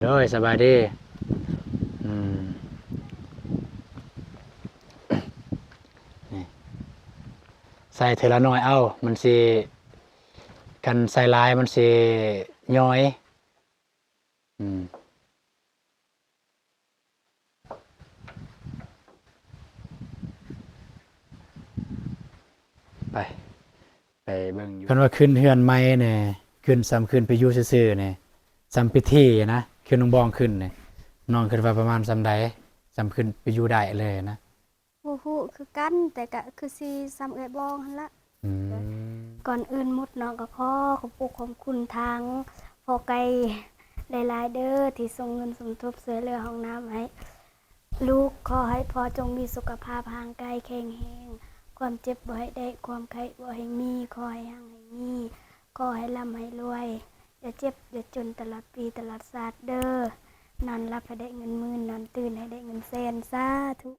ໂດຍ ສະບາຍດີ. ອືມ ນີ້ ໃສ່ເທື່ອລະໜ້ອຍເອົາ ມັນຊິ ຄັນໃສ່ຫຼາຍມັນຊິຍ້ອຍ. ອືມ ໄປ ໄປເບິ່ງຢູ່ ຄັນວ່າຂຶ້ນເຮືອນໃໝ່ນີ້ ຂຶ້ນ ສ່ຳຂຶ້ນໄປຢູ່ຊື່ໆນີ້ ສ່ຳເປັນພິທີນະ ຂຶ້ນນ້ອງບອງຂຶ້ນນີ້ ນ້ອງຄິດວ່າປະມານສ່ຳໃດ ສ່ຳຂຶ້ນໄປຢູ່ໄດ້ເລີຍນະ? ບໍ່ຮູ້ຄືກັນ ແຕ່ກະຄືຊິສ່ຳເອື້ອຍບອງຫັ້ນລະ. ອືມ ກ່ອນອື່ນໝົດເນາະ ກໍຂໍຂອບອົກຂອບຄຸນທາງພໍ່ໄກ່ຫຼາຍໆເດີ້ ທີ່ສົ່ງເງິນສົມທົບຊ່ວຍເຫຼືອຫ້ອງນ້ຳໃຫ້ລູກ. ຂໍໃຫ້ພໍ່ຈົ່ງມີສຸຂະພາບຮ່າງກາຍແຂງແຮງ, ຄວາມເຈັບບໍ່ໃຫ້ໄດ້, ຄວາມໄຂ້ບໍ່ໃຫ້ມີ, ຂໍໃຫ້ຮັ່ງໃຫ້ມີ, ຂໍໃຫ້ລ່ຳໃຫ້ລວຍ. ຢ່າເຈັບຢ່າຈົນຕະຫຼອດປີຕະຫຼອດຊາດເດີ້. ນອນຫຼັບໃຫ້ໄດ້ເງິນໝື່ນ, ນອນຕື່ນໃຫ້ໄດ້ເງິນແສນ. ສາທຸ.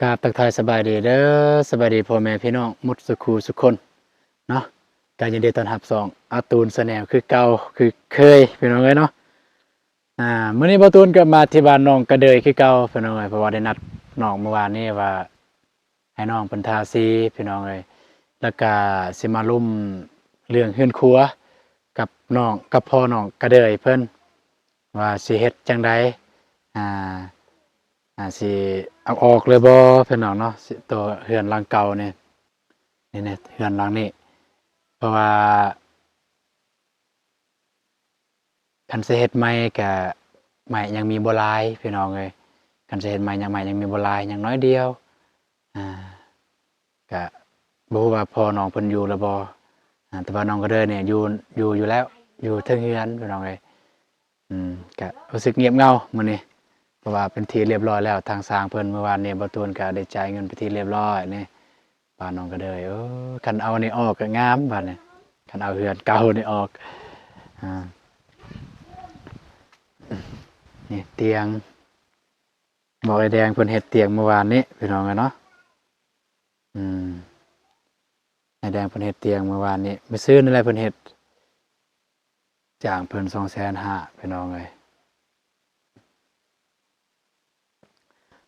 ກາບທັກທາຍສະບາຍດີເດີ້ ສະບາຍດີພໍ່ແມ່ພີ່ນ້ອງໝົດສູ່ຄູ່ສູ່ຄົນເນາະ. ກໍຍິນດີຕ້ອນຮັບຊ່ອງອາຕູນແຊນແນວຄືເກົ່າຄືເຄີຍ ພີ່ນ້ອງເອີຍເນາະ. ອາ ມື້ນີ້ບ່າວຕູນກໍມາທີ່ບ້ານໜອງກະເດີຍຄືເກົ່າ ພີ່ນ້ອງເອີຍ ເພາະວ່າໄດ້ນັດນ້ອງມື້ວານນີ້ວ່າໃຫ້ນ້ອງເພິ່ນທາສີ ພີ່ນ້ອງເອີຍ ແລ້ວກໍຊິມາລົມເລື່ອງເຮືອນຄົວກັບນ້ອງ ກັບພໍ່ນ້ອງກະເດີຍເພິ່ນ ວ່າຊິເຮັດຈັ່ງໃດ ອາ ອາ ຊິເອົາອອກເລີຍບໍ່ ພີ່ນ້ອງເນາະ ໂຕເຮືອນຫຼັງເກົ່ານີ້ ນີ້ ນີ້ ເຮືອນຫຼັງນີ້ ເພາະວ່າ ຄັນຊິເຮັດໃໝ່ກະໄມ້ຍັງມີບໍ່ຫຼາຍ ພີ່ນ້ອງເອີຍ. ຄັນຊິເຮັດໃໝ່ຍັງ ໄມ້ຍັງມີບໍ່ຫຼາຍ ຍັງໜ້ອຍດຽວ. ອາ ກະບໍ່ຮູ້ວ່າພໍ່ນ້ອງເພິ່ນຢູ່ຫຼືບໍ່. ອາ ແຕ່ວ່ານ້ອງກະເດີຍນີ້ຢູ່ ຢູ່ ຢູ່ແລ້ວ ຢູ່ເທິງເຮືອນ ພີ່ນ້ອງເອີຍ. ອືມ ກະຮູ້ສຶກງຽບເຫງົາມື້ນີ້ ເພາະວ່າເປັນທີ່ລຽບຮ້ອຍແລ້ວ. ທາງຊ່າງເພິ່ນ ມື້ວານນີ້ບ່າວຕູນກະໄດ້ຈ່າຍເງິນເປັນທີ່ລຽບຮ້ອຍນີ້. ບ້ານນ້ອງກະເດີຍ ເອີ ຄັນເອົານີ້ອອກກໍງາມບາດນີ້ ຄັນເອົາເຮືອນເກົ່ານີ້ອອກ. ອາ ນີ້ຕຽງ ບອກອ້າຍແດງເພິ່ນເຮັດຕຽງມື້ວານນີ້ ພີ່ນ້ອງເອີຍເນາະ. ອືມ ອ້າຍແດງເພິ່ນເຮັດຕຽງມື້ວານນີ້ ມື້ຊືນນີ້ແຫຼະເພິ່ນເຮັດ. ຈ້າງເພິ່ນສອງແສນຫ້າ ພີ່ນ້ອງເອີຍ.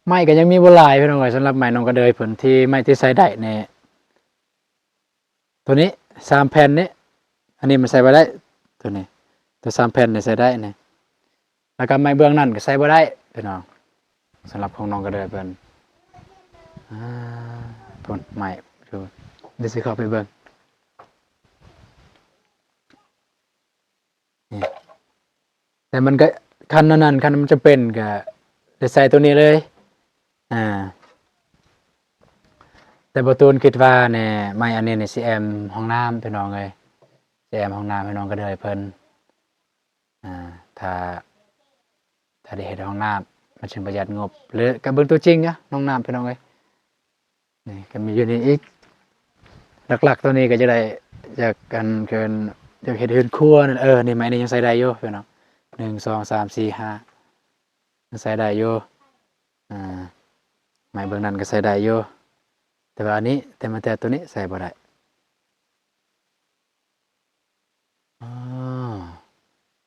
ໄມ້ກໍຍັງມີບໍ່ຫຼາຍ ພີ່ນ້ອງເອີຍ ສຳລັບໄມ້ນ້ອງກະເດີຍເພິ່ນ ທີ່ໄມ້ທີ່ໃຊ້ໄດ້ນີ້ ໂຕນີ້ສາມແຜ່ນນີ້ ອັນນີ້ມັນໃຊ້ບໍ່ໄດ້ ໂຕນີ້ ໂຕສາມແຜ່ນນີ້ໃຊ້ໄດ້ນີ້. ແລ້ວກໍໄມ້ເບື້ອງນັ້ນກໍໃຊ້ບໍ່ໄດ້ ພີ່ນ້ອງ ສຳລັບຂອງນ້ອງກະເດີຍເພິ່ນ. ອາ ພຸ້ນໄມ້ຢູ່ ດຽວຊິເຂົ້າໄປເບິ່ງ. ນີ້ ແຕ່ມັນກໍ ຄັນອັນນັ້ນ ຄັນມັນຈຳເປັນກໍໄດ້ໃສ່ໂຕນີ້ເລີຍ. ອາ ແຕ່ບ່າວຕູນຄິດວ່າແນ່ ໄມ້ອັນນີ້ນີ້ຊິແອ້ມຫ້ອງນ້ຳ ພີ່ນ້ອງເອີຍ ຊິແອ້ມຫ້ອງນ້ຳໃຫ້ນ້ອງກະເດີຍເພິ່ນ. ອາ ຖ້າ ຖ້າໄດ້ເຮັດຫ້ອງນ້ຳ ມັນຈຶ່ງປະຢັດງົບ ຫຼືກໍເບິ່ງຕົວຈິງເນາະ ຫ້ອງນ້ຳ ພີ່ນ້ອງເອີຍ. ນີ້ກໍມີຢູ່ນີ້ອີກ ຫຼັກໆ ຕົວນີ້ກໍຈະໄດ້ ຢາກ ອັນ ເອີ້ນ ຢາກເຮັດເຮືອນຄົວນັ້ນ. ເອີ ນີ້ໄມ້ນີ້ຍັງໃຊ້ໄດ້ຢູ່ ພີ່ນ້ອງ ໜຶ່ງ ສອງ ສາມ ສີ່ ຫ້າ ຍັງໃຊ້ໄດ້ຢູ່. ອາ ໄມ້ເບື້ອງນັ້ນກໍໃຊ້ໄດ້ຢູ່ ແຕ່ວ່າອັນນີ້ ແຕ່ມາແຕ່ຕົວນີ້ໃຊ້ບໍ່ໄດ້. ອໍ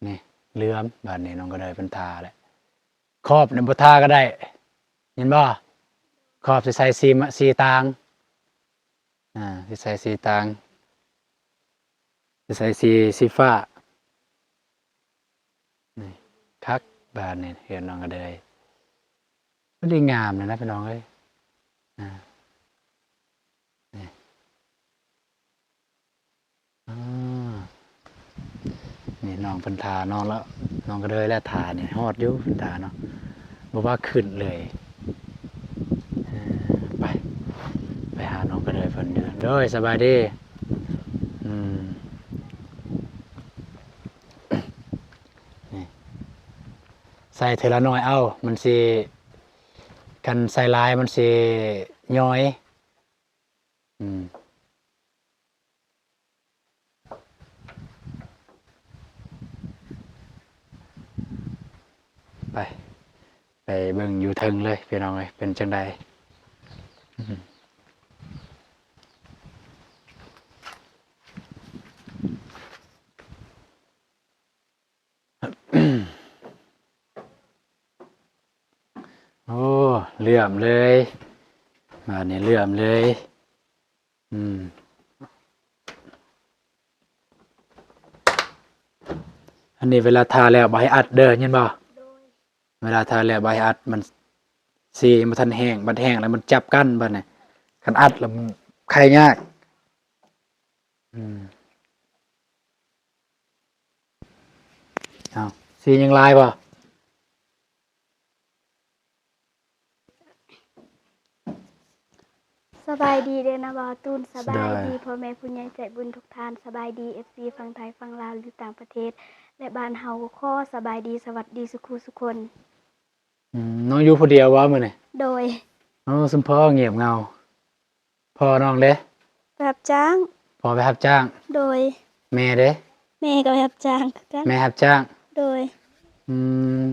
ນີ້ເຫຼື້ອມ ບາດນີ້ນ້ອງກະເດີຍເພິ່ນທາແຫຼະ. ຂອບນີ້ບໍ່ທາກໍໄດ້ ເຫັນບໍ່? ຂອບຊິໃສ່ສີ ສີຕ່າງ ອາ ຊິໃສ່ສີຕ່າງ ຊິໃສ່ສີ ສີຟ້າ. ນີ້ຄັກ ບາດນີ້ເຮືອນນ້ອງກະເດີຍ ມັນດີງາມເລີຍນະ ພີ່ນ້ອງເອີຍ. ອາ ນີ້ ອາ ນີ້ນ້ອງເພິ່ນທາເນາະ ແລ້ວນ້ອງກະເດີຍແຫຼະທານີ້ ຮອດຢູ່ເພິ່ນທາເນາະ ບໍ່ວ່າຂຶ້ນເລີຍ. ເອີ ໄປ ໄປຫານ້ອງກະເດີຍເພິ່ນຢູ່. ໂດຍ ສະບາຍດີ. ອືມ ນີ້ ໃສ່ເທື່ອລະໜ້ອຍເອົາ ມັນຊິ ຄັນໃສ່ຫຼາຍມັນຊິຍ້ອຍ. ອືມ ໄປ ໄປເບິ່ງຢູ່ເທິງເລີຍພີ່ນ້ອງເອີຍ ເປັນຈັ່ງໃດ. ໂອ້ ເຫຼື້ອມເລີຍ ບາດນີ້ເຫຼື້ອມເລີຍ. ອືມ ອັນນີ້ເວລາທາແລ້ວບໍ່ໃຫ້ອັດເດີ ຍິນບໍ່? ໂດຍ. ເວລາທາແລ້ວບໍ່ໃຫ້ອັດ ມັນສີຍັງບໍ່ທັນແຫ້ງ ບັດແຫ້ງແລ້ວມັນຈັບກັນ ບັດນີ້ຄັນອັດແລ້ວມັນໄຂຍາກ. ອືມ ເອົາ ສີຍັງຫຼາຍບໍ່? ສະບາຍດີເດີນະບ່າວຕູນ ສະບາຍດີ ສະບາຍດີພໍ່ແມ່ຜູ້ໃຫຍ່ໃຈບຸນທຸກທ່ານ ສະບາຍດີເອັຟຊີຝັ່ງໄທ ຝັ່ງລາວ ຢູ່ຕ່າງປະເທດ ແລະ ບ້ານເຮົາ. ຂໍສະບາຍດີ ສະຫວັດດີສຸຂູສຸຄົນ. ອືມ ນ້ອງຢູ່ຜູ້ດຽວບໍ່ມື້ນີ້? ໂດຍ. ໂອ້ ສົມພໍງຽບເຫງົາ. ພໍ່ນ້ອງເດ? ໄປຮັບຈ້າງ. ພໍ່ໄປຮັບຈ້າງ? ໂດຍ. ແມ່ເດ? ແມ່ກໍໄປຮັບຈ້າງຄືກັນ. ແມ່ຮັບຈ້າງ? ໂດຍ. ອືມ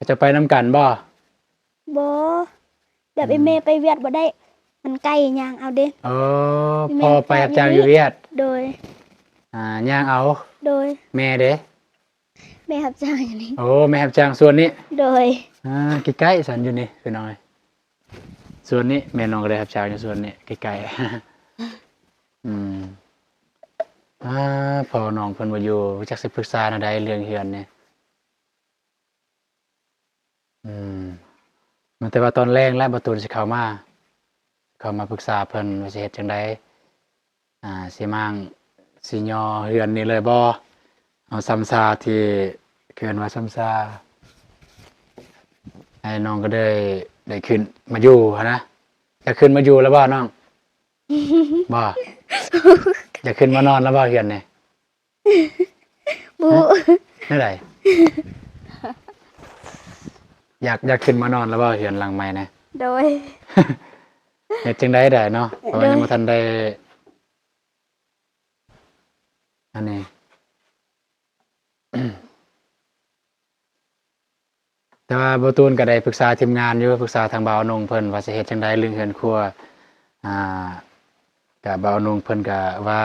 ເຈົ້າໄປນຳກັນບໍ່? ບໍ່ ແບບ ອືມ ອີ່ແມ່ໄປວຽກບໍ່ໄດ້ ມັນໄກ ຍ່າງເອົາເດ້. ອໍ ພໍ່ໄປຮັບຈ້າງຢູ່ວຽກ? ໂດຍ. ອ່າ ຍ່າງເອົາ? ໂດຍ. ແມ່ເດ? ແມ່ຮັບຈ້າງຢູ່ນີ້. ໂອ້ ແມ່ຮັບຈ້າງສວນນີ້? ໂດຍ. ອ່າ ໃກ້ໆ ສັນຢູ່ນີ້ພີ່ນ້ອງເອີຍ ສວນນີ້ ແມ່ນ້ອງກໍໄດ້ຮັບຈ້າງຢູ່ສວນນີ້ ໃກ້ໆ. ອືມ ອ່າ ພໍ່ນ້ອງເພິ່ນບໍ່ຢູ່ ຈັກຊິປຶກສາແນວໃດເລື່ອງເຮືອນນີ້. ອືມ ມາແຕ່ວ່າຕອນແລງແລ້ວ ບ່າວຕູນຊິເຂົ້າມາ ເຂົ້າມາປຶກສາເພິ່ນວ່າຊິເຮັດຈັ່ງໃດ ອ່າ ຊິມ້າງ ຊິຍໍເຮືອນນີ້ເລີຍບໍ່? ເອົາຊຳຊາທີ່ ເອີ້ນວ່າຊຳຊາ ໃຫ້ນ້ອງກໍເລີຍໄດ້ຂຶ້ນມາຢູ່ຫັ້ນນະ. ຢາກຂຶ້ນມາຢູ່ແລ້ວບໍ່ນ້ອງ? ບໍ່ ຢາກຂຶ້ນມານອນແລ້ວບໍ່ເຮືອນນີ້? ບໍ່ ຮະ? ແນວໃດ? ຢາກ ຢາກຂຶ້ນມານອນແລ້ວບໍ່ເຮືອນຫຼັງໃໝ່ນະ? ໂດຍ. ເຮັດຈັ່ງໃດໄດ້ເນາະ ເພາະວ່າ ໂດຍ ຍັງບໍ່ທັນໄດ້ ອັນນີ້ ແຕ່ວ່າບ່າວຕູນກໍໄດ້ປຶກສາທີມງານຢູ່ ປຶກສາທາງບ່າວນົງເພິ່ນວ່າຊິເຮັດຈັ່ງໃດເລື່ອງເຮືອນຄົວ ອ່າ ກະບ່າວນົງເພິ່ນກະວ່າ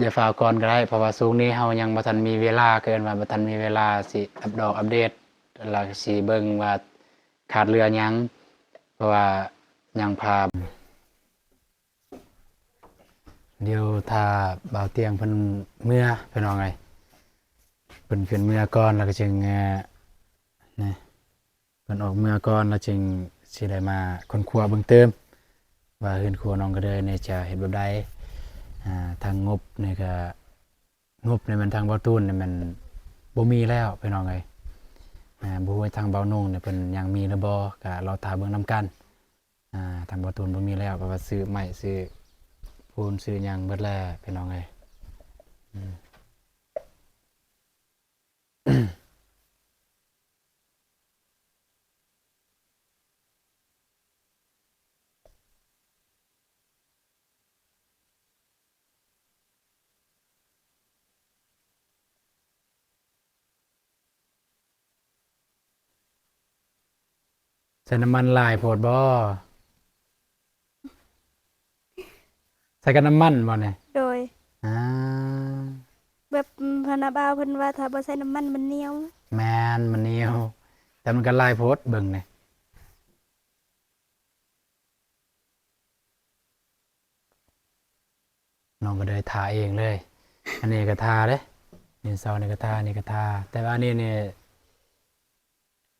ຢ່າຟ້າວກ່ອນກໍໄດ້ ເພາະວ່າຊ່ວງນີ້ເຮົາຍັງບໍ່ທັນມີເວລາ ເອີ້ນວ່າບໍ່ທັນມີເວລາຊິອັບດອກອັບເດດ ແລ້ວຊິເບິ່ງວ່າຂາດເຫຼືອຫຍັງ ເພາະວ່າຍັງພາ ດຽວຖ້າບ່າວຕຽງເພິ່ນເມືອ ພີ່ນ້ອງເອີຍ ເພິ່ນຂຶ້ນເມືອກ່ອນ ແລ້ວກໍຈຶ່ງ ເອີ ນີ້ ເພິ່ນອອກເມືອກ່ອນ ແລ້ວຈຶ່ງຊິໄດ້ມາຄົ້ນຄວ້າເບິ່ງຕື່ມ ວ່າເຮືອນຄົວນ້ອງກະເດີຍນີ້ຈະເຮັດແບບໃດ. ອ່າ ທາງງົບນີ້ກະ ງົບນີ້ແມ່ນທາງບ່າວຕູນນີ້ແມ່ນບໍ່ມີແລ້ວ ພີ່ນ້ອງເອີຍ. ອ່າ ບໍ່ຮູ້ວ່າທາງບ່າວນົງນີ້ເພິ່ນຍັງມີຫຼືບໍ່ ກະລໍຖ້າເບິ່ງນຳກັນ. ອ່າ ທາງບ່າວຕູນບໍ່ມີແລ້ວ ເພາະວ່າຊື້ໄມ້ ຊື້ປູນ ຊື້ຫຍັງເບິດແລ້ວ ພີ່ນ້ອງເອີຍ. ອືມ. ໃສ່ນ້ຳມັນຫຼາຍໂພດບໍ? ໃສ່ກັບນ້ຳມັນບໍນີ້? ໂດຍ. ອ່າ ແບບພະນາບ່າວເພິ່ນວ່າ ຖ້າບໍ່ໃສ່ນ້ຳມັນມັນໜຽວ. ແມ່ນ ມັນໜຽວ ແຕ່ມັນກໍຫຼາຍໂພດ ເບິ່ງນີ້. ນ້ອງກໍໄດ້ທາເອງເລີຍ. ອັນນີ້ກໍທາເດ້ ດິນເສົານີ້ກໍທາ ນີ້ກໍທາ ແຕ່ວ່າອັນນີ້ນີ້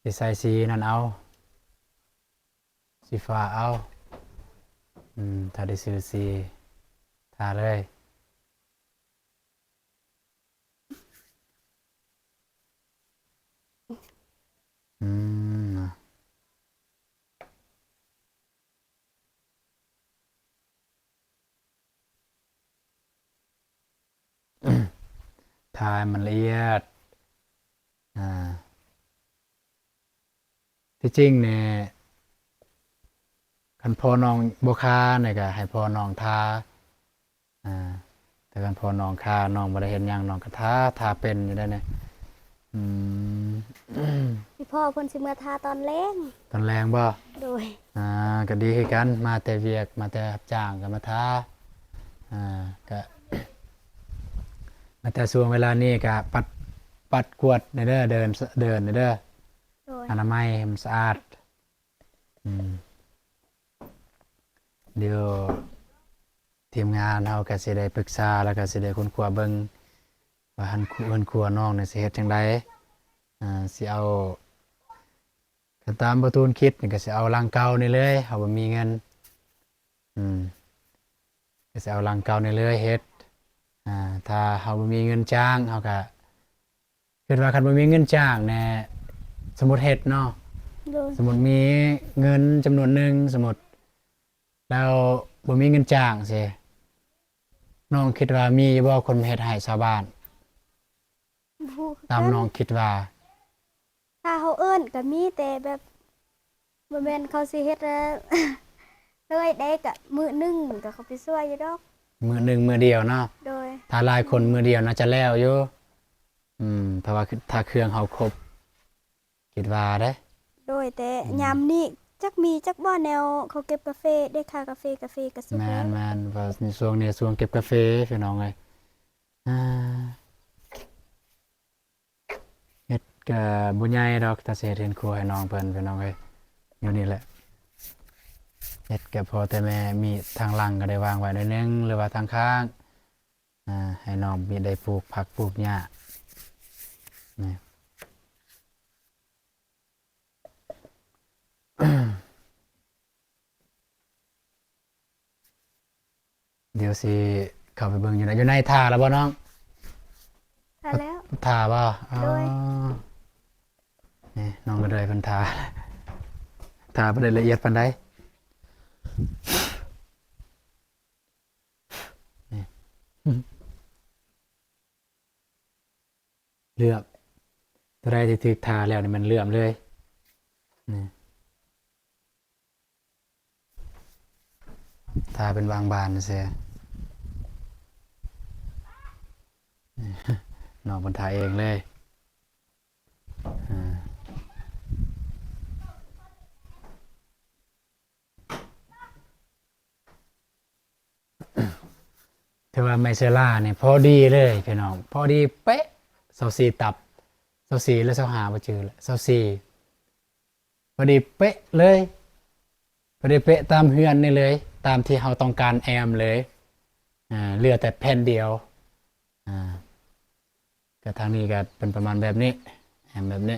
ຊິໃສ່ສີນັ້ນເອົາ ສີຟ້າເອົາ. ອືມ ຖ້າໄດ້ຊື້ສີ ທາເລີຍ. ອືມ ທາໃຫ້ມັນລະອຽດ. ອ່າ ທີ່ຈິງນີ້ ຄັນພໍ່ນ້ອງບໍ່ຄານີ້ກໍໃຫ້ພໍ່ນ້ອງທາ. ອ່າ ແຕ່ຄັນພໍ່ນ້ອງຄາ ນ້ອງບໍ່ໄດ້ເຮັດຫຍັງ ນ້ອງກໍທາ ທາເປັນຢູ່ໄດ໋ນີ້. ອືມ ອີພໍ່ເພິ່ນຊິເມືອທາຕອນແລງ. ຕອນແລງບໍ່? ໂດຍ. ອ່າ ກໍດີຄືກັນ ມາແຕ່ວຽກ ມາແຕ່ຮັບຈ້າງກໍມາທາ. ອ່າ ກໍ ມາແຕ່ຊ່ວງເວລານີ້ກໍປັດ ປັດກວາດແດ່ເດີ ເດີນ ເດີນແດ່ເດີ. ໂດຍ. ອະນາໄມໃຫ້ມັນສະອາດ. ອືມ ດຽວທີມງານເຮົາກໍຊິໄດ້ປຶກສາ ແລ້ວກໍຊິໄດ້ຄົ້ນຄວ້າເບິ່ງວ່າເຮືອນ ເຮືອນຄົວນ້ອງນີ້ຊິເຮັດຈັ່ງໃດ. ອ່າ ຊິເອົາ ຄັນຕາມປະຕູນຄິດນີ້ກໍຊິເອົາຫຼັງເກົ່ານີ້ເລີຍ ເຮົາບໍ່ມີເງິນ. ອືມ ກໍຊິເອົາຫຼັງເກົ່ານີ້ເລີຍເຮັດ. ອ່າ ຖ້າເຮົາບໍ່ມີເງິນຈ້າງ ເຮົາກໍ ຄິດວ່າຄັນບໍ່ມີເງິນຈ້າງແນ່ ສົມມຸດເຮັດເນາະ ໂດຍ ສົມມຸດມີເງິນຈຳນວນໜຶ່ງ ສົມມຸດ ແລ້ວບໍ່ມີເງິນຈ້າງຊີ້ ນ້ອງຄິດວ່າມີຢູ່ບໍ່ ຄົນມາເຮັດໃຫ້ຊາວບ້ານ? ບໍ່ຮູ້ຄືກັນ ຕາມນ້ອງຄິດວ່າ ຖ້າເຮົາເອີ້ນກໍມີ ແຕ່ແບບ ບໍ່ແມ່ນເຂົາຊິເຮັດ ເອີ ເລີຍເດ້ ກະມື້ໜຶ່ງກໍເຂົາໄປຊ່ວຍຢູ່ດອກ ມື້ໜຶ່ງມື້ດຽວເນາະ ໂດຍ ຖ້າຫຼາຍຄົນມື້ດຽວໜ້າຈະແລ້ວຢູ່ ອືມ ເພາະວ່າ ຄື ຖ້າເຄື່ອງເຮົາຄົບ ຄິດວ່າເດ້ ໂດຍ ແຕ່ ອືມ ຍາມນີ້ຈັກມີຈັກບໍ່ແນວເຂົາເກັບກາເຟເດ້ ຄ່າກາເຟ ກາເຟກໍສຸກແລ້ວ ແມ່ນໆ ວ່າໃນຊ່ວງນີ້ຊ່ວງເກັບກາເຟ ພີ່ນ້ອງເອີຍ ອ່າ ເຮັດກະບໍ່ໃຫຍ່ດອກ ຖ້າຊິເຮັດເຮືອນຄົວໃຫ້ນ້ອງເພິ່ນ ພີ່ນ້ອງເອີຍ ຢູ່ນີ້ແຫຼະ ເຮັດກະພໍແຕ່ແມ່ມີດທາງຫຼັງກໍໄດ້ວາງໄວ້ໜ້ອຍໜຶ່ງ ຫຼືວ່າທາງຂ້າງ ອ່າ ໃຫ້ນ້ອງມີໄດ້ປູກຜັກປູກຫຍ້າ ນີ້. ດຽວຊິເຂົ້າໄປເບິ່ງຢູ່ໃນ ຢູ່ໃນ ຖ້າແລ້ວບໍ່ນ້ອງ? ຖ້າແລ້ວ ຖ້າບໍ່? ໂດຍ ອໍ ນີ້ນ້ອງກໍໄດ້ເພິ່ນຖ້າ ຖ້າບໍ່ໄດ້ລະອຽດປານໃດ ນີ້ ເຫຼືອບ ໂຕໃດທີ່ຖືກຖ້າແລ້ວນີ້ມັນເຫຼືອບເລີຍ ນີ້ ຖ້າເປັນບາງບານຊື່ ນີ້ ນ້ອງເພິ່ນຖ້າເອງເລີຍ ອ່າ. ຖືວ່າໄມເຊລານີ້ພໍດີເລີຍພີ່ນ້ອງ ພໍດີເປະ ຊາວສີ່ຕັບ ຊາວສີ່ ຫຼື ຊາວຫ້າ ບໍ່ຈື່ແຫຼະ ຊາວສີ່ ພໍດີເປະເລີຍ ພໍດີເປະຕາມເຮືອນນີ້ເລີຍ ຕາມທີ່ເຮົາຕ້ອງການແອ້ມເລີຍ ອ່າ ເຫຼືອແຕ່ແຜ່ນດຽວ ອ່າ ກະທາງນີ້ກະເປັນປະມານແບບນີ້ ແອ້ມແບບນີ້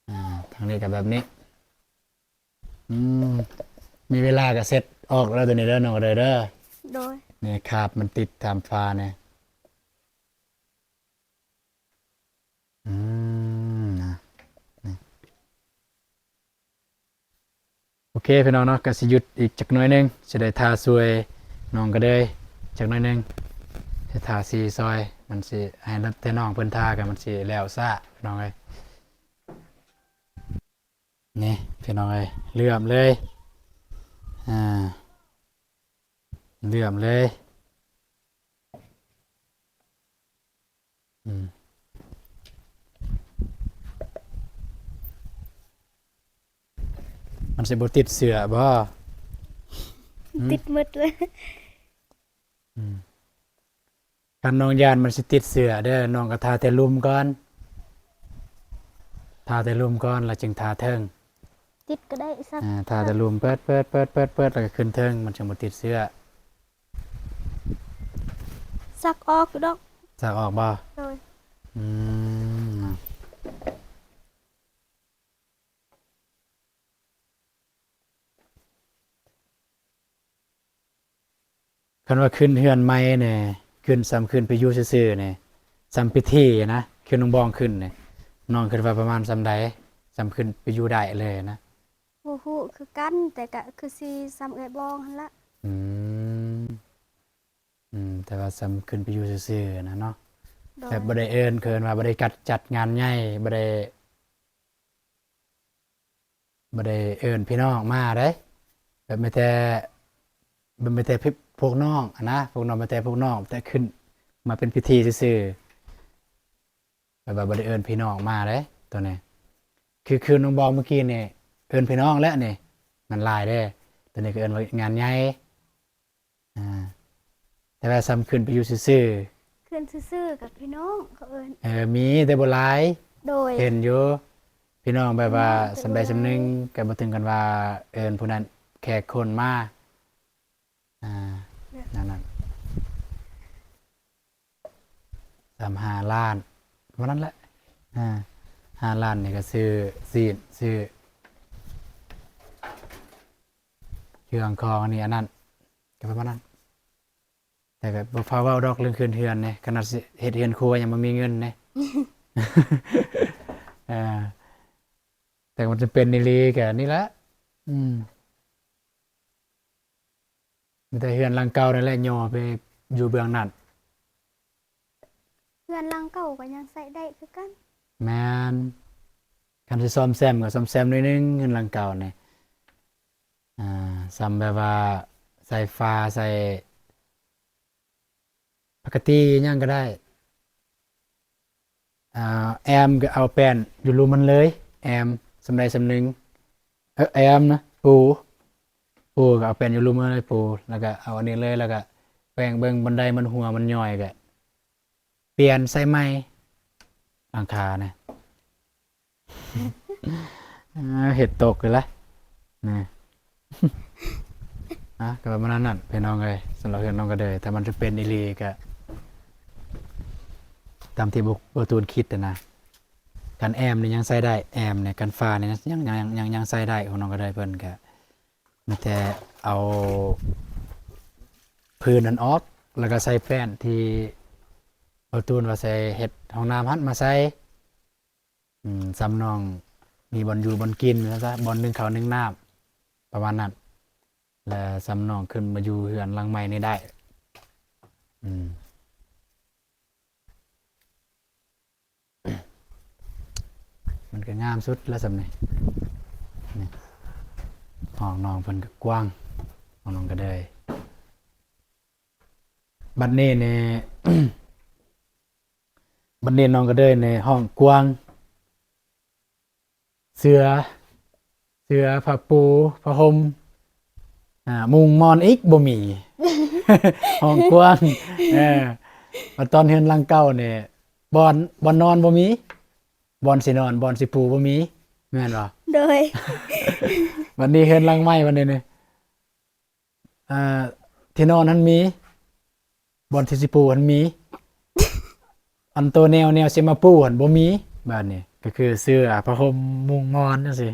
ອ່າ ທາງນີ້ກະແບບນີ້. ອືມ ມີເວລາກະເຊັດອອກແລ້ວໂຕນີ້ເດີ ນ້ອງເດີ ເດີ ໂດຍ ນີ້ຄາບມັນຕິດຕາມຝານີ້ ອືມ ນະ ນີ້ ໂອເຄພີ່ນ້ອງເນາະ ກະຊິຢຸດອີກຈັກໜ້ອຍໜຶ່ງ ຊິໄດ້ຖ້າຊ່ວຍນ້ອງກະເດີຍຈັກໜ້ອຍໜຶ່ງ ຊິຖ້າສີຊ່ອຍ ມັນຊິໃຫ້ແຕ່ນ້ອງເພິ່ນຖ້າກະມັນຊິແລ້ວຊ້າ ພີ່ນ້ອງເອີຍ. ນີ້ພີ່ນ້ອງເອີຍ ເຫຼື້ອມເລີຍ ອ່າ ເຫຼື້ອມເລີຍ ອືມ ມັນຊິບໍ່ຕິດເສື້ອບໍ່? ຫືມ? ຕິດໝົດເລີຍ ອືມ. ຄັນນ້ອງຢ້ານມັນຊິຕິດເສື້ອເດີ ນ້ອງກໍທາແຕ່ລຸ່ມກ່ອນ ທາແຕ່ລຸ່ມກ່ອນ ແລ້ວຈຶ່ງທາເທິງ ຕິດກໍໄດ້ ຊັກ ອ່າ ທາແຕ່ລຸ່ມ ເປີດໆໆໆ ແລ້ວກໍຂຶ້ນເທິງ ມັນຈຶ່ງບໍ່ຕິດເສື້ອ ຊັກອອກຢູ່ດອກ ຊັກອອກບໍ່? ໂດຍ ອືມ. ຄັນວ່າຂຶ້ນເຮືອນໃໝ່ນີ້ ຂຶ້ນ ສ່ຳຂຶ້ນໄປຢູ່ຊື່ໆນີ້ ສ່ຳພິທີນະ ຂຶ້ນນ້ອງບອງຂຶ້ນນີ້ ນ້ອງຄິດວ່າປະມານສ່ຳໃດ? ສ່ຳຂຶ້ນໄປຢູ່ໄດ້ເລີຍນະ? ບໍ່ຮູ້ຄືກັນ ແຕ່ກະຄືຊິສ່ຳເອື້ອຍບອງຫັ້ນລະ ອືມ ອືມ ແຕ່ວ່າສ່ຳຂຶ້ນໄປຢູ່ຊື່ໆນະເນາະ ໂດຍ ແບບບໍ່ໄດ້ເອີ້ນ ເອີ້ນວ່າບໍ່ໄດ້ຈັດ ຈັດງານໃຫຍ່ ບໍ່ໄດ້ ບໍ່ໄດ້ເອີ້ນພີ່ນ້ອງມາເດ້ ແບບມີແຕ່ ແບບມີແຕ່ພວກນ້ອງຫັ້ນນະ ພວກນ້ອງ ມີແຕ່ພວກນ້ອງ ແຕ່ຂຶ້ນມາເປັນພິທີຊື່ໆ. ແບບວ່າບໍ່ໄດ້ເອີ້ນພີ່ນ້ອງມາເດ້ໂຕນີ້. ຄື ຄືນ້ອງບອກເມື່ອກີ້ນີ້ ເອີ້ນພີ່ນ້ອງແລ້ວນີ້ ມັນຫຼາຍເດ້. ໂຕນີ້ກໍເອີ້ນວ່າງານໃຫຍ່ ອ່າ ແຕ່ວ່າສ່ຳຂຶ້ນໄປຢູ່ຊື່ໆ ຂຶ້ນຊື່ໆ ກັບພີ່ນ້ອງເຂົາເອີ້ນ. ເອີ ມີແຕ່ບໍ່ຫຼາຍ. ໂດຍ ເຫັນຢູ່ ພີ່ນ້ອງແບບວ່າ ອືມ ສ່ຳໃດສ່ຳໜຶ່ງ ກໍບໍ່ເຖິງກັນວ່າເອີ້ນຜູ້ນັ້ນແຂກຄົນມາ. ອ່າ ແນວນັ້ນ ສາມຫ້າລ້ານ ປະມານນັ້ນແຫຼະ. ອ່າ ຫ້າລ້ານນີ້ກໍຊື້ຊີ້ນ ຊື້ເຄື່ອງຂອງ ອັນນີ້ອັນນັ້ນ ກໍປະມານນັ້ນ. ແຕ່ກໍບໍ່ຟ້າວເວົ້າດອກເລື່ອງຂຶ້ນເຮືອນນີ້ ຂະໜາດຊິເຮັດເຮືອນຄົວຍັງບໍ່ມີເງິນເດ້. ເອີ ແຕ່ມັນຈຳເປັນອີ່ຫຼີກໍນີ້ແຫຼະ. ອືມ ມີແຕ່ເຮືອນຫຼັງເກົ່ານັ້ນແຫຼະ ຍໍໄປຢູ່ເບື້ອງນັ້ນ. ເຮືອນຫຼັງເກົ່າກໍຍັງໃຊ້ໄດ້ຄືກັນ. ແມ່ນ ຄັນຊິສ້ອມແຊມກໍສ້ອມແຊມໜ້ອຍໜຶ່ງ ເຮືອນຫຼັງເກົ່ານີ້. ອ່າ ສ່ຳແບບວ່າໃສ່ຝາ ໃສ່ ປົກກະຕິຫຍັງກໍໄດ້. ອ່າ ແອ້ມກໍເອົາແປ້ນຢູ່ລຸ່ມມັນເລີຍ ແອ້ມສ່ຳໃດສ່ຳໜຶ່ງ. ເອີ ແອ້ມນະ ປູ ປູກໍເອົາແປ້ນຢູ່ລຸ່ມມັນເລີຍ ປູ ແລ້ວກໍເອົາອັນນີ້ເລີຍ ແລ້ວກໍແປງເບິ່ງ ບ່ອນໃດມັນຮົ່ວມັນຍ່ອຍກໍປ່ຽນໃສ່ໃໝ່ ຫຼັງຄານະ. ອ່າ ເຮັດຕົກເລີຍລະ ນີ້ ອ່າ ກໍປະມານນັ້ນພີ່ນ້ອງເອີຍ. ສຳລັບເຮືອນນ້ອງກະເດີຍ ຖ້າມັນຈະເປັນອີ່ຫຼີກະ ຕາມທີ່ ບໍ່ ບໍ່ຕູນຄິດຫັ້ນນະ. ຄັນແອ້ມນີ້ຍັງໃຊ້ໄດ້ ແອ້ມນີ້ ຄັນຝານີ້ຍັງ ຍັງ ຍັງ ຍັງໃຊ້ໄດ້ຂອງນ້ອງກະເດີຍເພິ່ນກະ ມີແຕ່ເອົາພື້ນນັ້ນອອກ ແລ້ວກໍໃສ່ແປ້ນທີ່ບ່າວຕູນວ່າໃສ່ເຮັດຫ້ອງນ້ຳຫັ້ນມາໃສ່. ອືມ ສ່ຳນ້ອງມີບ່ອນຢູ່ບ່ອນກິນວ່າຊັ້ນຊະ ບ່ອນໜຶ່ງເຂົ້າໜຶ່ງນ້ຳ ປະມານນັ້ນ ແລະ ສ່ຳນ້ອງຂຶ້ນມາຢູ່ເຮືອນຫຼັງໃໝ່ນີ້ໄດ້. ອືມ ມັນກໍງາມສຸດແລ້ວສ່ຳນີ້ ນີ້ ຫ້ອງນ້ອງເພິ່ນກໍກວ້າງ ຫ້ອງນ້ອງກະເດີຍ. ບັດນີ້ນີ້ ບັດນີ້ນ້ອງກະເດີຍນີ້ຫ້ອງກວ້າງ ເສືອ ເສືອ ຜ້າປູ ຜ້າຫົ່ມ ອ່າ ມຸ້ງໝອນອີກບໍ່ມີ ຫ້ອງກວ້າງ. ເອີ ບັດຕອນເຮືອນຫຼັງເກົ່ານີ້ ບ່ອນ ບ່ອນນອນບໍ່ມີ ບ່ອນຊິນອນ ບ່ອນຊິປູບໍ່ມີ ແມ່ນບໍ່? ໂດຍ ບັດນີ້ເຮືອນຫຼັງໃໝ່ບັດນີ້ນີ້ ອ່າ ທີ່ນອນຫັ້ນມີ ບ່ອນທີ່ຊິປູຫັ້ນມີ ອັນໂຕແນວ ແນວຊິມາປູຫັ້ນບໍ່ມີ. ບາດນີ້ກໍຄືເສື້ອ ຜ້າຫົ່ມ ມຸ້ງໝອນຈັ່ງຊີ້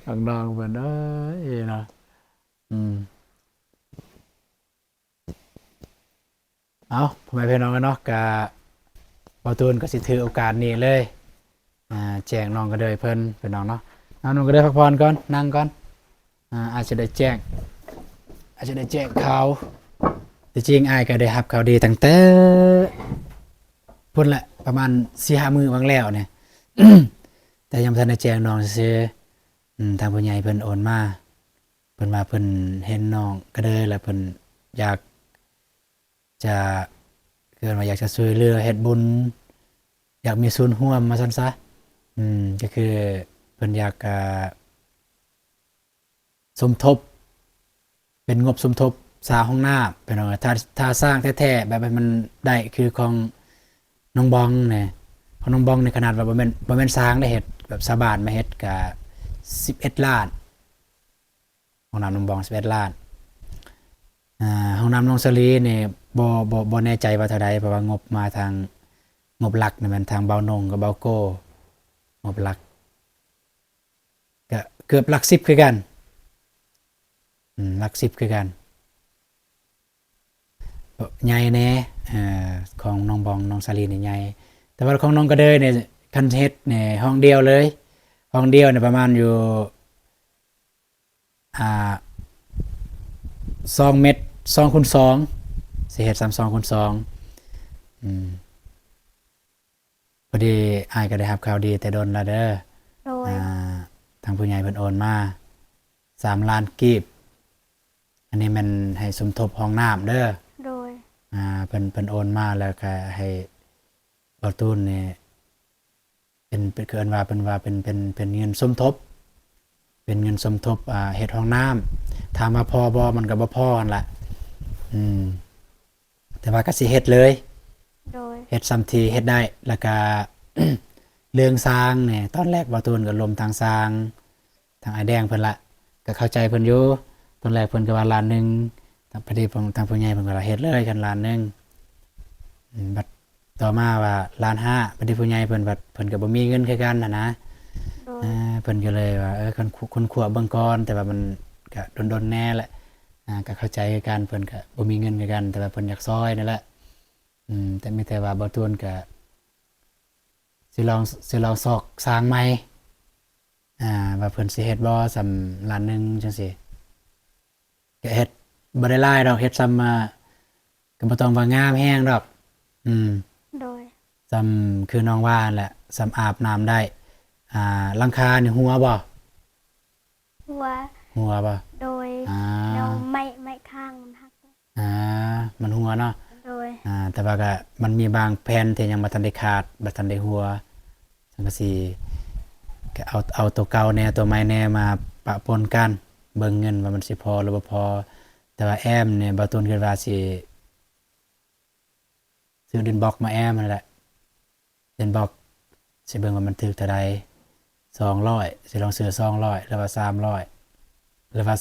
ອືມ ນ້ອງໆເພິ່ນເອີຍເນາະ. ອືມ ເອົາ ພໍ່ແມ່ພີ່ນ້ອງເນາະ ກະບ່າວຕູນກໍຊິຖືໂອກາດນີ້ເລີຍ ອ່າ ແຈ້ງນ້ອງກະເດີຍເພິ່ນ ພີ່ນ້ອງເນາະ. ເອົາ ນ້ອງກະເດີຍພັກຜ່ອນກ່ອນ ນັ່ງກ່ອນ ອ່າ ອາດຈະໄດ້ແຈ້ງ ອາດຈະໄດ້ແຈ້ງຂ່າວ. ທີ່ຈິງອ້າຍກໍໄດ້ຮັບຂ່າວດີຕັ້ງແຕ່ພຸ້ນແຫຼະ ປະມານສີ່ຫ້າມື້ຫວ່າງແລ້ວນີ້ ແຕ່ຍັງບໍ່ທັນໄດ້ແຈ້ງນ້ອງຊື່ໆ. ອືມ ທາງຜູ້ໃຫຍ່ເພິ່ນໂອນມາ ເພິ່ນວ່າເພິ່ນເຫັນນ້ອງກະເດີຍແລ້ວ ເພິ່ນຢາກຈະ ເອີ້ນວ່າຢາກຈະຊ່ວຍເຫຼືອເຮັດບຸນ ຢາກມີສ່ວນຮ່ວມວ່າຊັ້ນຊະ. ອືມ ກໍຄືເພິ່ນຢາກ ອ່າ ສົມທົບ ເປັນງົບສົມທົບສ້າງຫ້ອງນ້ຳ ພີ່ນ້ອງ. ຖ້າ ຖ້າສ້າງແທ້ໆ ແບບໃຫ້ມັນໄດ້ຄືຂອງນ້ອງບອງນີ້ ຂອງນ້ອງບອງນີ້ ຂະໜາດວ່າບໍ່ແມ່ນ ບໍ່ແມ່ນສ້າງໄດ້ ເຮັດແບບຊາວບ້ານມາເຮັດກະສິບເອັດລ້ານ ຫ້ອງນ້ຳນ້ອງບອງສິບເອັດລ້ານ. ອ່າ ຫ້ອງນ້ຳນ້ອງສາລີນີ້ ບໍ່ ບໍ່ ບໍ່ແນ່ໃຈວ່າເທົ່າໃດ ເພາະວ່າງົບມາທາງ ງົບຫຼັກນີ້ແມ່ນທາງເບົານົງກັບເບົາໂກ້ ງົບຫຼັກ ກະເກືອບຫຼັກສິບຄືກັນ ອືມ ຫຼັກສິບຄືກັນ ໃຫຍ່ແດ່ ເອີ ຂອງນ້ອງບອງນ້ອງສາລີນີ້ໃຫຍ່ ແຕ່ວ່າຂອງນ້ອງກະເດີຍນີ້ ຄັນເຮັດນີ້ຫ້ອງດຽວເລີຍ ຫ້ອງດຽວນີ້ປະມານຢູ່ ອ່າ ສອງເມັດສອງຄູນສອງ ຊິເຮັດຊ້ຳສອງຄູນສອງ ອືມ ພໍດີອ້າຍກໍໄດ້ຮັບຂ່າວດີແຕ່ດົນລະເດີ ໂດຍ ອ່າ ທາງຜູ້ໃຫຍ່ເພິ່ນໂອນມາສາມລ້ານກີບ ອັນນີ້ແມ່ນໃຫ້ສົມທົບຫ້ອງນ້ຳເດີ ໂດຍ ອ່າ ເພິ່ນ ເພິ່ນໂອນມາແລ້ວກໍໃຫ້ ບໍ່ຕູນນີ້ ເປັນ ເປັນ ເອີ້ນວ່າ ເພິ່ນວ່າເປັນ ເປັນ ເປັນເງິນສົມທົບ ເປັນເງິນສົມທົບ ອ່າ ເຮັດຫ້ອງນ້ຳ. ຖາມວ່າພໍບໍ່? ມັນກໍບໍ່ພໍຫັ້ນລະ. ອືມ ແຕ່ວ່າກໍຊິເຮັດເລີຍ ໂດຍ ເຮັດສ່ຳທີ່ເຮັດໄດ້. ແລ້ວກໍເລື່ອງຊ່າງນີ້ ຕອນແລກບ່າວຕູນກໍລົມທາງຊ່າງ ທາງອ້າຍແດງເພິ່ນລະ ກໍເຂົ້າໃຈເພິ່ນຢູ່. ຕອນແລກເພິ່ນກໍວ່າລ້ານໜຶ່ງ ທາງ ພໍດີທາງຜູ້ໃຫຍ່ເພິ່ນກໍວ່າເຮັດເລີຍຄັນລ້ານໜຶ່ງ. ອືມ ບັດຕໍ່ມາວ່າລ້ານຫ້າ ບັດນີ້ຜູ້ໃຫຍ່ເພິ່ນ ບັດເພິ່ນກໍບໍ່ມີເງິນຄືກັນຫັ້ນນະ. ໂດຍ ເອີ ເພິ່ນກໍເລີຍວ່າ ເອີ ຄັນ ຄົ້ນຄວ້າເບິ່ງກ່ອນ ແຕ່ວ່າມັນກໍດົນໆແດ່ແຫຼະ. ອ່າ ກໍເຂົ້າໃຈຄືກັນ ເພິ່ນກໍບໍ່ມີເງິນຄືກັນ ແຕ່ວ່າເພິ່ນຢາກຊ່ອຍນັ້ນແຫຼະ. ອືມ ແຕ່ມີແຕ່ວ່າບ່າວຕູນກໍຊິລອງ ຊິລອງຊອກຊ່າງໃໝ່ ອ່າ ວ່າເພິ່ນຊິເຮັດບໍ່ ສ່ຳລ້ານໜຶ່ງຈັ່ງຊີ້. ກະເຮັດບໍ່ໄດ້ຫຼາຍດອກ ເຮັດສ່ຳ ອ່າ ກະບໍ່ຕ້ອງວ່າງາມແຮງດອກ. ອືມ ໂດຍ ສ່ຳຄືນ້ອງວ່າຫັ້ນແຫຼະ ສ່ຳອາບນ້ຳໄດ້. ອ່າ ຫຼັງຄານີ້ຮົ່ວບໍ່? ຮົ່ວ ຮົ່ວບໍ່? ໂດຍ ອ່າ ແນວໄມ້ ໄມ້ຄ້າງມັນຫັກ. ອ່າ ມັນຮົ່ວເນາະ. ໂດຍ ອ່າ ແຕ່ວ່າກະມັນມີບາງແຜ່ນທີ່ຍັງບໍ່ທັນໄດ້ຂາດ ບໍ່ທັນໄດ້ຮົ່ວ ສັງກະສີ ກະເອົາ ເອົາໂຕເກົ່າແດ່ ໂຕໃໝ່ແດ່ ມາປະປົນກັນ ເບິ່ງເງິນວ່າມັນຊິພໍຫຼືບໍ່ພໍ. ແຕ່ວ່າແອ້ມນີ້ ບ່າວຕູນຄິດວ່າຊິຊື້ດິນບລັອກມາແອ້ມຫັ້ນແຫຼະ. ເຫັນບໍ່? ຊິເບິ່ງວ່າມັນຖືກເທົ່າໃດ ສອງຮ້ອຍ ຊິລອງຊື້ສອງຮ້ອຍ ຫຼືວ່າສາມຮ້ອຍ ຫຼືວ່າ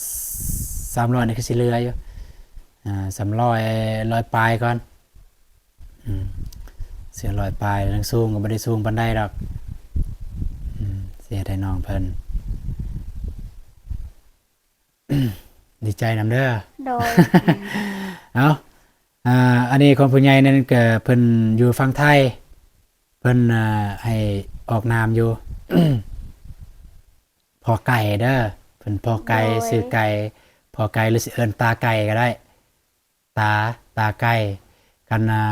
ສາມຮ້ອຍນີ້ຄືຊິເຫຼືອຢູ່ ອ່າ ສາມຮ້ອຍ ຮ້ອຍປາຍກ່ອນ. ອືມ ຊື້ຮ້ອຍປາຍ ຍັງສູງກໍບໍ່ໄດ້ສູງປານໃດດອກ. ອືມ ຊິເຮັດໃຫ້ນ້ອງເພິ່ນ ດີໃຈນຳເດີ. ໂດຍ ເອົາ ອ່າ ອັນນີ້ຂອງຜູ້ໃຫຍ່ນັ້ນກໍເພິ່ນຢູ່ຝັ່ງໄທ ເພິ່ນ ອ່າ ໃຫ້ອອກນາມຢູ່ ພໍ່ໄກ່ເດີ ເພິ່ນພໍ່ໄກ່ ໂດຍ ຊື່ໄກ່ ພໍ່ໄກ່ ຫຼືຊິເອີ້ນຕາໄກ່ກໍໄດ້. ຕາ ຕາໄກ່ ຄັນ ອ່າ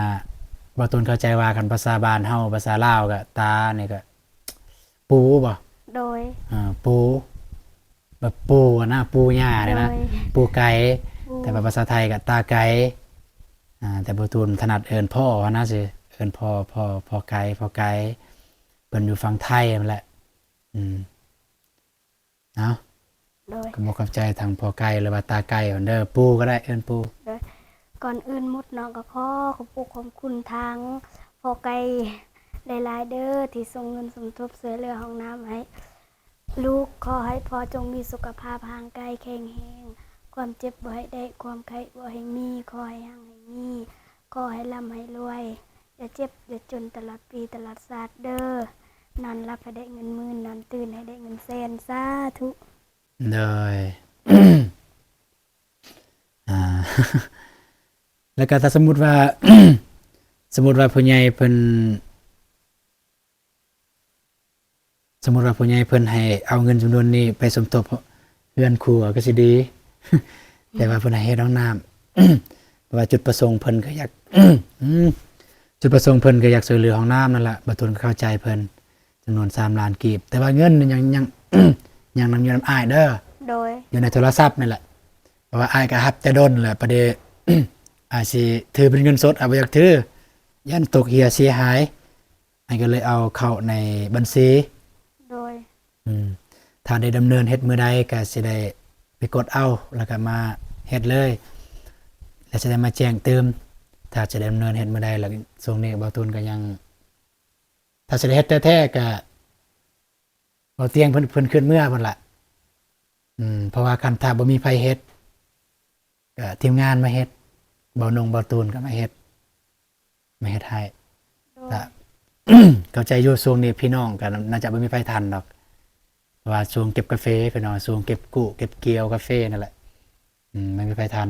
ບ່າວຕູນເຂົ້າໃຈວ່າ ຄັນພາສາບ້ານເຮົາ ພາສາລາວກະຕານີ້ກະປູບໍ່? ໂດຍ ອ່າ ປູ ແບບປູຫັ້ນນະ ປູຍ່ານີ້ນະ ໂດຍ ປູໄກ່ ປູ ແຕ່ວ່າພາສາໄທກະຕາໄກ່. ອ່າ ແຕ່ບ່າວຕູນຖະໜັດເອີ້ນພໍ່ຫັ້ນນະ ຊິເອີ້ນພໍ່ ພໍ່ ພໍ່ໄກ່ ພໍ່ໄກ່ ເພິ່ນຢູ່ຝັ່ງໄທຫັ້ນແຫຼະ. ອືມ ເອົາ ໂດຍ ກໍບໍ່ຂອບໃຈທາງພໍ່ໄກ່ ຫຼືວ່າຕາໄກ່ເພິ່ນເດີ ປູກໍໄດ້ ເອີ້ນປູ. ໂດຍ ກ່ອນອື່ນໝົດເນາະ ກໍຂໍຂອບອົກຂອບຄຸນທາງພໍ່ໄກ່ຫຼາຍໆເດີ ທີ່ສົ່ງເງິນສົມທົບຊ່ວຍເຫຼືອຫ້ອງນ້ຳໃຫ້ລູກ. ຂໍໃຫ້ພໍ່ຈົ່ງມີສຸຂະພາບຮ່າງກາຍແຂງແຮງ ຄວາມເຈັບບໍ່ໃຫ້ໄດ້ ຄວາມໄຂ້ບໍ່ໃຫ້ມີ ຂໍໃຫ້ຮັ່ງໃຫ້ມີ ຂໍໃຫ້ລ່ຳໃຫ້ລວຍ ຢ່າເຈັບຢ່າຈົນຕະຫຼອດປີຕະຫຼອດຊາດເດີ ນອນຫຼັບໃຫ້ໄດ້ເງິນໝື່ນ ນອນຕື່ນໃຫ້ໄດ້ເງິນແສນ ສາທຸ. ໂດຍ ອ່າ ແລ້ວກໍຖ້າສົມມຸດວ່າ ສົມມຸດວ່າຜູ້ໃຫຍ່ເພິ່ນ ສົມມຸດວ່າຜູ້ໃຫຍ່ເພິ່ນໃຫ້ເອົາເງິນຈຳນວນນີ້ໄປສົມທົບເຮືອນຄົວກໍຊິດີ ແຕ່ວ່າເພິ່ນໃຫ້ເຮັດຫ້ອງນ້ຳ ເພາະວ່າຈຸດປະສົງເພິ່ນກໍຢາກ ອືມ ຈຸດປະສົງເພິ່ນກໍຢາກຊ່ວຍເຫຼືອຫ້ອງນ້ຳນັ້ນລະ ບ່າວຕູນກໍເຂົ້າໃຈເພິ່ນ ຈຳນວນສາມລ້ານກີບ ແຕ່ວ່າເງິນນີ້ຍັງ ຍັງ ຍັງນຳ ຢູ່ນຳອ້າຍເດີ ໂດຍ ຢູ່ໃນໂທລະສັບນີ້ແຫຼະ ເພາະວ່າອ້າຍກໍຮັບແຕ່ດົນແຫຼະ ປະເດ ອາດຊິຖືເປັນເງິນສົດ ອາດບໍ່ຢາກຖື ຢ້ານຕົກເຫຍເສຍຫາຍ ອ້າຍກໍເລີຍເອົາເຂົ້າໃນບັນຊີ ໂດຍ ອືມ ຖ້າໄດ້ດຳເນີນເຮັດມື້ໃດກໍຊິໄດ້ໄປກົດເອົາ ແລ້ວກໍມາເຮັດເລີຍ ແລ້ວຊິໄດ້ມາແຈ້ງຕື່ມ ຖ້າຈະດຳເນີນເຮັດມື້ໃດ. ແລ້ວຊ່ວງນີ້ບ່າວຕູນກໍຍັງ ຖ້າຊິໄດ້ເຮັດແທ້ໆ ກະບໍ່ຕຽງເພິ່ນ ເພິ່ນຂຶ້ນເມືອພຸ້ນລະ ອືມ ເພາະວ່າຄັນຖ້າບໍ່ມີໃຜເຮັດ ກະທີມງານມາເຮັດ ເບົານົງເບົາຕູນກໍມາເຮັດ ມາເຮັດໃຫ້ ໂດຍ ກະເຂົ້າໃຈຢູ່ ຊ່ວງນີ້ພີ່ນ້ອງກໍໜ້າຈະບໍ່ມີໃຜທັນດອກ ເພາະວ່າຊ່ວງເກັບກາເຟພີ່ນ້ອງ ຊ່ວງເກັບກູ້ເກັບກ່ຽວກາເຟນັ້ນແຫຼະ ອືມ ບໍ່ມີໃຜທັນ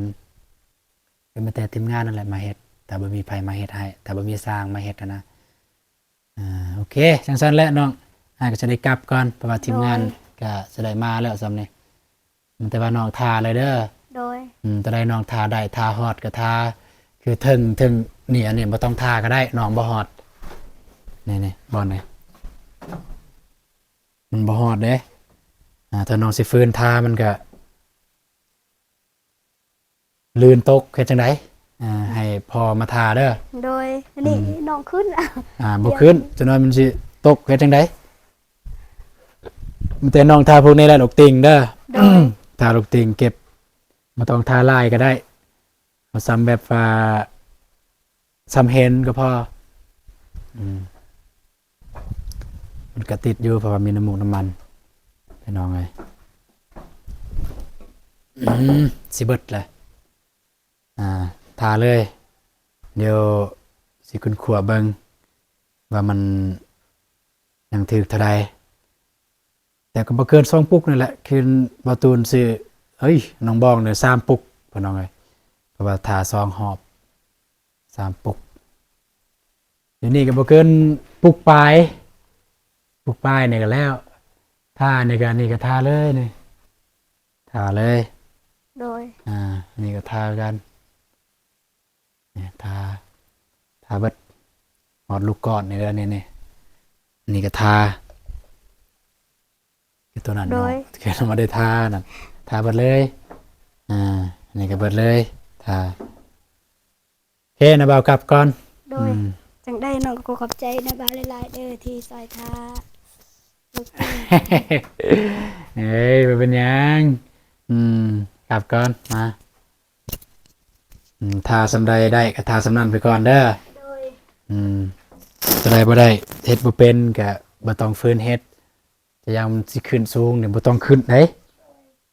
ກໍມີແຕ່ທີມງານນັ້ນແຫຼະມາເຮັດ ຖ້າບໍ່ມີໃຜມາເຮັດໃຫ້ ຖ້າບໍ່ມີຊ່າງມາເຮັດຫັ້ນນະ. ອ່າ ໂອເຄ ຈັ່ງຊັ້ນແຫຼະນ້ອງ ອ້າຍກໍຈະໄດ້ກັບກ່ອນ ເພາະວ່າທີມງານ ໂດຍ ກໍຈະໄດ້ມາແລ້ວສ່ຳນີ້ ມີແຕ່ວ່ານ້ອງຖ້າເລີຍເດີ ໂດຍ ອືມ ຕອນໃດນ້ອງຖ້າໄດ້ ຖ້າຮອດກໍຖ້າ ຄືເທິງ ເທິງນີ້ ອັນນີ້ບໍ່ຕ້ອງຖ້າກໍໄດ້ ນ້ອງບໍ່ຮອດ ນີ້ໆ ບ່ອນນີ້ ມັນບໍ່ຮອດເດ້ ອ່າ ຖ້ານ້ອງຊິຝືນຖ້າ ມັນກໍ ລື່ນຕົກ ເຮັດຈັ່ງໃດ? ອ່າ ໃຫ້ພໍ່ມາຖ້າເດີ. ໂດຍ ອັນນີ້ ອືມ ນ້ອງຂຶ້ນ ອ່າ ບໍ່ຂຶ້ນ ຈັກໜ້ອຍມັນຊິຕົກ ເຮັດຈັ່ງໃດ? ມີແຕ່ນ້ອງຖ້າພວກນີ້ແຫຼະ ລູກຕິ່ງເດີ. ໂດຍ ຖ້າລູກຕິ່ງເກັບ ບໍ່ຕ້ອງຖ້າຫຼາຍກໍໄດ້ ເອົາສ່ຳແບບວ່າ ສ່ຳເຫັນກໍພໍ. ອືມ ມັນກະຕິດຢູ່ ເພາະວ່າມີນ້ຳມູກນ້ຳມັນ ພີ່ນ້ອງເອີຍ. ອືມ ຊິເບິດແຫຼະ. ອ່າ ຖ້າເລີຍ ດຽວຊິຄົ້ນຄວ້າເບິ່ງວ່າມັນຍັງຖືກເທົ່າໃດ. ແຕ່ກໍບໍ່ເກີນສອງປຸກນີ້ແຫຼະ ຄືບ່າວຕູນຊື້ ເອີຍ ນ້ອງບອງນີ້ສາມປຸກ ພີ່ນ້ອງເອີຍ ເພາະວ່າຖ້າສອງຮອບ ສາມປຸກ. ດຽວນີ້ກໍບໍ່ເກີນປຸກປາຍ ປຸກປາຍນີ້ກໍແລ້ວ. ຖ້ານີ້ກໍ ນີ້ກໍຖ້າເລີຍນີ້ ຖ້າເລີຍ. ໂດຍ ອ່າ ນີ້ກໍຖ້າຄືກັນ. ນີ້ ຖ້າ ຖ້າເບິດ ຮອດລູກກ້ອນນີ້ເດີ ນີ້ ນີ້ ນີ້ກໍຖ້າ ຄືຕົວນັ້ນ ໂດຍ ເນາະ ຄືບໍ່ໄດ້ຖ້ານັ້ນ ຖ້າເບິດເລີຍ. ອ່າ ນີ້ກໍເບິດເລີຍ ຖ້າ. ໂອເຄ ນ້າບ່າວກັບກ່ອນ. ໂດຍ ອືມ ຈັ່ງໃດນ້ອງກໍຂໍຂອບໃຈນ້າບ່າວຫຼາຍໆເດີ ທີ່ຊ່ອຍຖ້າ. ເອີຍ ບໍ່ເປັນຫຍັງ. ອືມ ກັບກ່ອນ ມາ. ອືມ ຖ້າສ່ຳໃດໄດ້ກໍຖ້າສ່ຳນັ້ນໄປກ່ອນເດີ. ໂດຍ ອືມ ຕົວໃດບໍ່ໄດ້ ເຮັດບໍ່ເປັນກໍບໍ່ຕ້ອງຝືນເຮັດ. ຈະຢ່າງມັນຊິຂຶ້ນສູງນີ້ ບໍ່ຕ້ອງຂຶ້ນເດ້.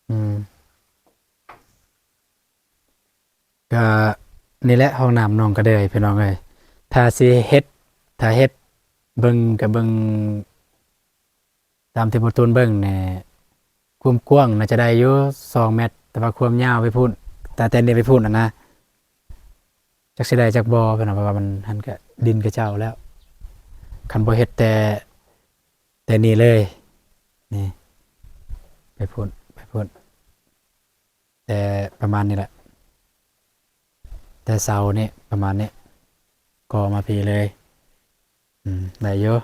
ອືມ ກໍນີ້ແຫຼະ ຫ້ອງນ້ຳນ້ອງກະເດີຍ ພີ່ນ້ອງເອີຍ. ຖ້າຊິເຮັດ ຖ້າເຮັດເບິ່ງ ກໍເບິ່ງຕາມທີ່ບ່າວຕູນເບິ່ງນີ້ ຄວາມກວ້າງໜ້າຈະໄດ້ຢູ່ສອງແມັດ ແຕ່ວ່າຄວາມຍາວໄປພຸ້ນ ແຕ່ ແຕ່ນີ້ໄປພຸ້ນຫັ້ນນະ ຈັກຊິໄດ້ຈັກບໍ່ ເພິ່ນວ່າ ເພາະວ່າມັນຫັ້ນກະດິນຂະເຈົ້າແລ້ວ. ຄັນບໍ່ເຮັດແຕ່ ແຕ່ນີ້ເລີຍ ນີ້ ໄປພຸ້ນ ໄປພຸ້ນ ແຕ່ປະມານນີ້ແຫຼະ ແຕ່ເສົານີ້ປະມານນີ້ ກໍມາພີ້ເລີຍ. ອືມ ໄດ້ຢູ່.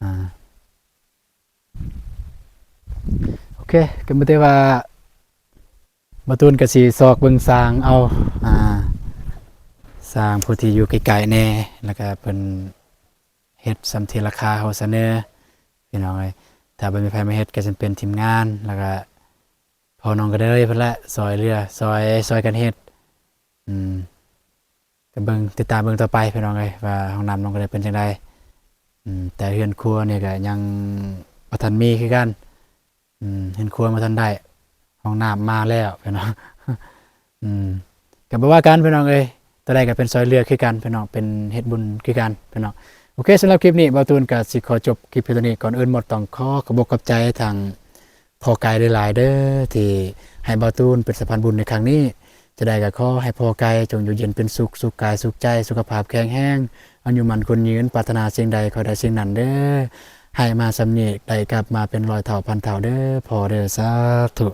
ອ່າ ໂອເຄ ກໍມີແຕ່ວ່າ ບ່າວຕູນກໍຊິຊອກເບິ່ງຊ່າງເອົາ ອ່າ ຊ່າງຜູ້ທີ່ຢູ່ໃກ້ໆແດ່ ແລ້ວກໍເພິ່ນເຮັດສ່ຳທີ່ລາຄາເຮົາສະເໜີ ພີ່ນ້ອງເອີຍ. ຖ້າບໍ່ມີໃຜມາເຮັດ ກໍຈະເປັນທີມງານ ແລ້ວກໍພໍ່ນ້ອງກະເດີຍເພິ່ນແຫຼະ ຊ່ອຍເຫຼືອ ຊ່ອຍ ຊ່ອຍກັນເຮັດ. ອືມ ກໍເບິ່ງ ຕິດຕາມເບິ່ງຕໍ່ໄປ ພີ່ນ້ອງເອີຍ ວ່າຫ້ອງນ້ຳນ້ອງກະເດີຍເປັນຈັ່ງໃດ. ອືມ ແຕ່ເຮືອນຄົວນີ້ກໍຍັງບໍ່ທັນມີຄືກັນ. ອືມ ເຮືອນຄົວບໍ່ທັນໄດ້ ຫ້ອງນ້ຳມາແລ້ວ ພີ່ນ້ອງ. ອືມ ກໍບໍ່ວ່າກັນ ພີ່ນ້ອງເອີຍ ຕົວໃດກໍເປັນຊ່ອຍເຫຼືອຄືກັນ ພີ່ນ້ອງ ເປັນເຮັດບຸນຄືກັນ ພີ່ນ້ອງ. ໂອເຄ ສຳລັບຄລິບນີ້ ບ່າວຕູນກໍຊິຂໍຈົບຄລິບພຽງເທົ່ານີ້. ກ່ອນອື່ນໝົດ ຕ້ອງຂໍຂອບອົກຂອບໃຈທາງ ພໍ່ໄກ່ຫຼາຍໆເດີ ທີ່ໃຫ້ບ່າວຕູນເປັນສະພານບຸນໃນຄັ້ງນີ້. ຈະໄດ້ກໍຂໍໃຫ້ພໍ່ໄກ່ຈົ່ງຢູ່ເຢັນເປັນສຸກ ສຸກກາຍສຸກໃຈ ສຸຂະພາບແຂງແຮງ ອາຍຸໝັ້ນຂວັນຍືນ ປາດຖະໜາສິ່ງໃດຂໍໄດ້ສິ່ງນັ້ນເດີ. ໃຫ້ມາສ່ຳນີ້ ໄດ້ກັບມາເປັນຮ້ອຍເທົ່າພັນເທົ່າເດີພໍ່ເດີ ສາທຸ.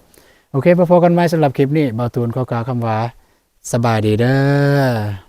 ໂອເຄ ພໍ້ກັນໃໝ່. ສຳລັບຄລິບນີ້ ບ່າວຕູນຂໍກ່າວຄຳວ່າ ສະບາຍດີເດີ.